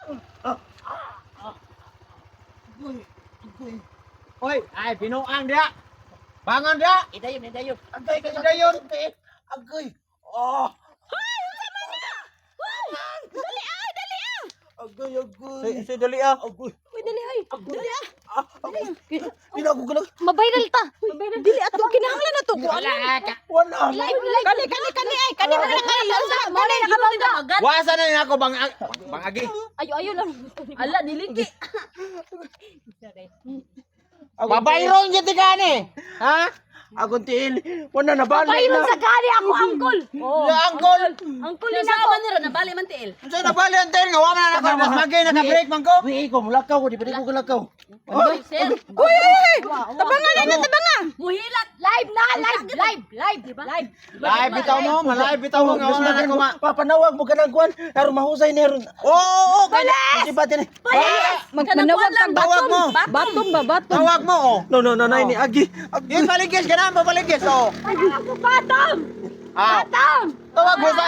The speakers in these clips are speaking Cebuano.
Agoy, agoy. Oy, ay binuang dia. Bangon dia. Idayon, idayon. Agoy, idayon. Agoy. Oh. Dali ah, dali ah. Agoy, agoy. Si dali ah. Agoy. Uy, dali ay. Dali ah. Ah, agoy. Di na ako galag. Mabiral ta. Dili ato kinahanglan na to ko. Wala ka. Wala. Live, live. Kani kani kani ay, kani na kani. Kani nakabangga. Wasa na nako bang bang agi. Ayo ayo lang. Ala niliki. Babayron jud ka ni. Ha? Akong tiil. Wala na balik Bayron na. sa kani ako angkol. Oh. Ya angkol. Angkol ni nako. Nabali man tiil. Unsa na bali ang tel nga wa man na nako das magay naka-break man ko. Uy, ko mulakaw ko di pa di ko galakaw. Sir, Uy, uy, uy. Tabanga na na tabanga. muhilat. Live na, live, live, live, live. Live bitaw mo, ma-live bitaw mo nga wa man na nako ma. Papanawag mo kanang kuan, aron mahusay ni aron. Oo, oo, kay Musibat ni. Magmanawag kang Tawag mo. Batom ba, batom? Tawag mo oh. No, no, no, nay ni Agi. Yun paligis ka na, papaligis oh. Ako batom. Ah, Batom. tawag mo sa.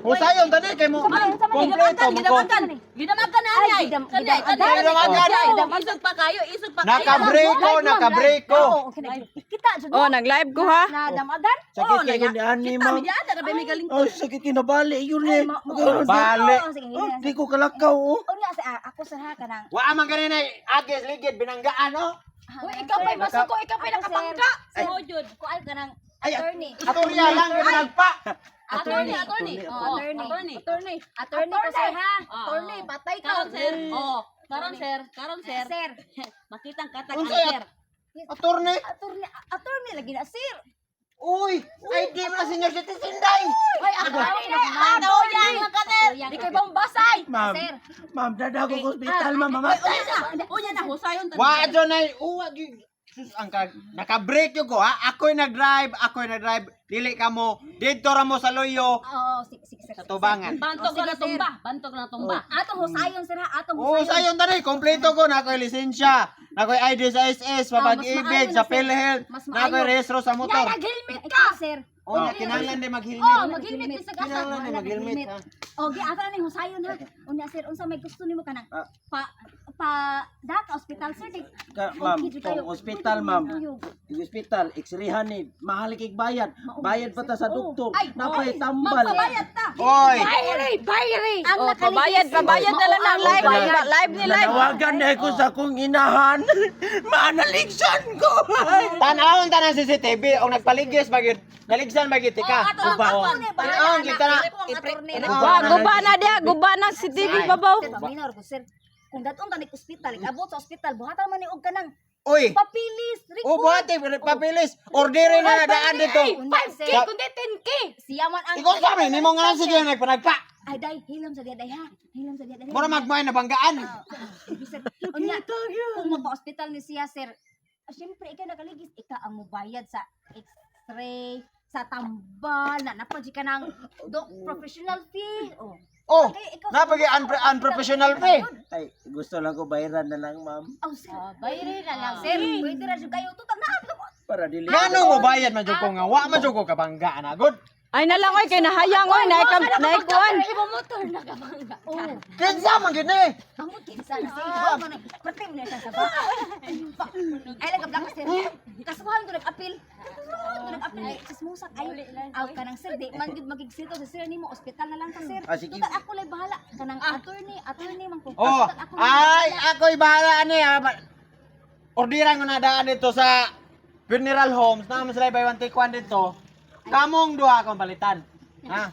Husayon tani kay mo. Kompleto mo ko. Gidamagan. Gidamagan na ani ay. Kani ay, kani ay. Gidamagan. Isog pa kayo, isog pa kayo. Naka-break ko, naka-break ko. Kita jud Oh, nag-live ko ha. na damagan. Sakit kay ni ani, Kita ma'am. mi diada ra may galing. Oh, sakit kay nabali yun eh. Bali. Sige, Oh, di ko kalakaw oh. Unya sa ako sir ha kanang. Wa man ganina agis ligid binanggaan oh. Uy, ikaw pa'y masuko, ikaw pa'y nakabangga. Sir, Oh, jud. kuan kanang Ay, attorney. Istorya lang ginagpa. Attorney, attorney. Oh, attorney. Attorney. Attorney. Attorney ko sir ha. Ah. Attorney, patay ka. Karon sir. Oh, karon sir, karon sir. Sir, Makitang katag Unsa ang sir. Attorney. attorney, attorney lagi na sir. Uy, ay di mo na senior citizen day. Ay, attorney na. Attorney, mga kater. Di kay bombasay. Ma'am. Sir. Ma'am, dada ko sa ospital, ma'am, mamatay. Unya na husayon ta. Wa jud nay uwa gyud. Sus ang ka naka-break yun ko ha. Ako'y nag-drive, ako'y nag-drive. Dili ka mo didto ra mo sa loyo Oo, sige, sige, sir. sa tubangan. Bantog Oh, sige, na tumba, bantog na tumba. Atong husayon sir ha, atong Oo, husayon. sayon tani, kompleto ko na ako'y lisensya, na ako'y ID sa SS, Ah, mas papag-ibig, maayo sa na, sir. PhilHealth, Mas na ako'y maayo. rehistro sa motor. Nag-helmet Ikaw, ka. sir. Oh, na kinahanglan din mag-helmet. Oh, mag-helmet sa gasa. Kinahanglan din mag-helmet ha. O, gi ako na ning husayon ha. Unya sir, unsa may gusto nimo kanang Ah. pa pa da ka ospital sir kay Ka, ma'am, Okay, jud kayo. kung ospital, ma'am. Kuyog. Yung ospital, x-rayhan ni, mahal kay bayad. Bayad pa ta sa doktor. Ay, Napay tambal. Magpabayad ta. Oy, Bayre, bayre. Ang Oh, nakaligis. pabayad, pabayad na lang ng live. Bayad. Live ni live. Nanawagan na ko sa akong inahan. Maanaligsan ko. tanawon ta ng CCTV og nagpaligis ba gyud. Naligsan ba gyud ka? Ato ang Uba. Tanawon gyud ta na. Attorney. Wa, guba na diha, guba na si TV babaw. Sir, paminaw ko sir. Kung datong ka ni ospital, abot sa ospital, buhatan man ni og kanang Uy, papilis, record. o buhati papilis. Ordere na daan dito. Unya, 5K sir. kundi 10K. Siya man ang Ikaw sa amin, nimo nga sige nagpanagpa. Ay day, hilom sa diya day ha. Hilom sa diya day. Mura magmay na banggaan. Sir, unya, kung magpa-ospital ni siya sir, siyempre ikaw nakaligis, ikaw ang mubayad sa x-ray, sa tambal, na napad ka ng dok professional fee. Oh. Oh, Kaya ikaw- napagi unprofessional fee. Ay, gusto lang ko bayaran na lang, ma'am. Oh, sir. Bayre na lang, sir. Pwede ra jud kayo. Total na ako. Para dili. Ngano mo bayad man jud ko nga wa man jud ko kabanggaan agod. Ay na lang oy kay nahayang oy, naay kam naay kuan. Imo motor na kabangga. Oh. Kinsa man gyud ni? Amot kinsa na sir. Ikaw man pertim na siya sa ba. Ay lang kablang sir. Kasuhan ko nag-appeal. Kasuhan ko nag-appeal. Chismosa kayo. Aw kanang sir di man gyud magigsilto sa sir nimo ospital na lang ta sir. Ah, sige. Total ako lay bahala kanang attorney, attorney man ko. Oh, Total ako lay ay bahala. ako'y bahala ani ha. Ordiran ko na daan dito sa funeral homes na mas buy one take one dito. Kamong duha akong palitan. Ha?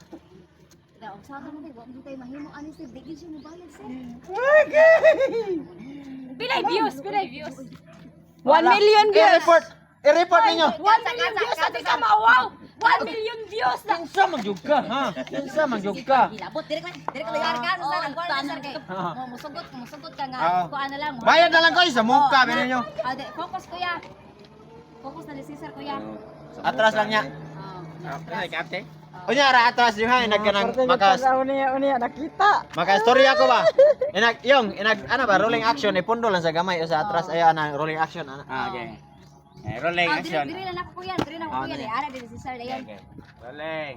Daw sa mo kay wa mo tayo mahimo ani sir di gyud siya mobayad sir. Pilay views, pilay views. 1 million views. I-report, i-report ninyo. 1 million views sa di ka mawaw. 1 million views na. Kinsa man jud ka, ha? Kinsa man jud ka? Hilabot dire ka dire ka layar ka sa sir kuan na sir kay mo musugot musugot ka nga Ah. kuan na lang. Bayad na lang ko sa mukha ninyo. Ah, di, focus kuya. Focus na ni si sir kuya. Atras lang niya. Oh. Ay, Unya ra atras yung ha, inag kanang makas Unya, unya, nakita. Maka-istorya ko ba? Inag yung inag ano ba rolling action ipundo lang sa gamay o sa atras ay ana rolling action ana. Ah, okay. Eh, rolling Ah, action. dire dire lang ako kuya, dire lang ako Ah, kuya. dire. Ara dire si sir dayon. Okay. Rolling.